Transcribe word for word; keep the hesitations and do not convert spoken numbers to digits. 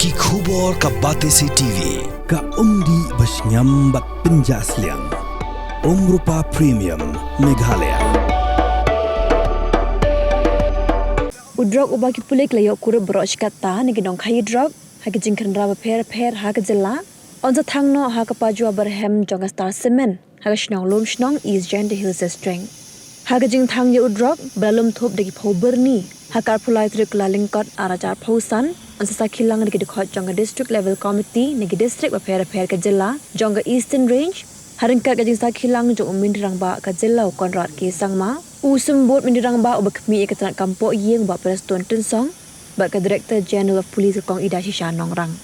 Ki khubor ka Batesi T V. Ka umdih ba shngiam bad pynjah sliang. Umrupa Premium Meghalaya. U drok uba ki pulit la ïoh kurup baroh shi katta na ki nongkhaïi drok ha ki jingkhynra bapher bapher ha ka jylla, un sa thang noh ha ka pajua barhem jong ka Star Cement ha ka shnong Lumshnong, East Jaintia Hills District. Ha ka jingthang ïa u drok ba la lum thup da ki phew byrni ha ka arphew lai tarik Kyllalyngkot ar hajar arphew san, un sa sakhi lang da ki dkhot jong ka District Level Committee na ki district bapher bapher ka jylla jong ka Eastern Range, ha ryngkat ka jingsakhi lang jong u Myntri Rangbah ka jylla u Conrad K Sangma, u Symbud Myntri Rangbah uba khmih ïa ka tnat kam pohïing Bah Prestone Tynsong, bad ka Director General of Police ka Kong Idashisha Nongrang.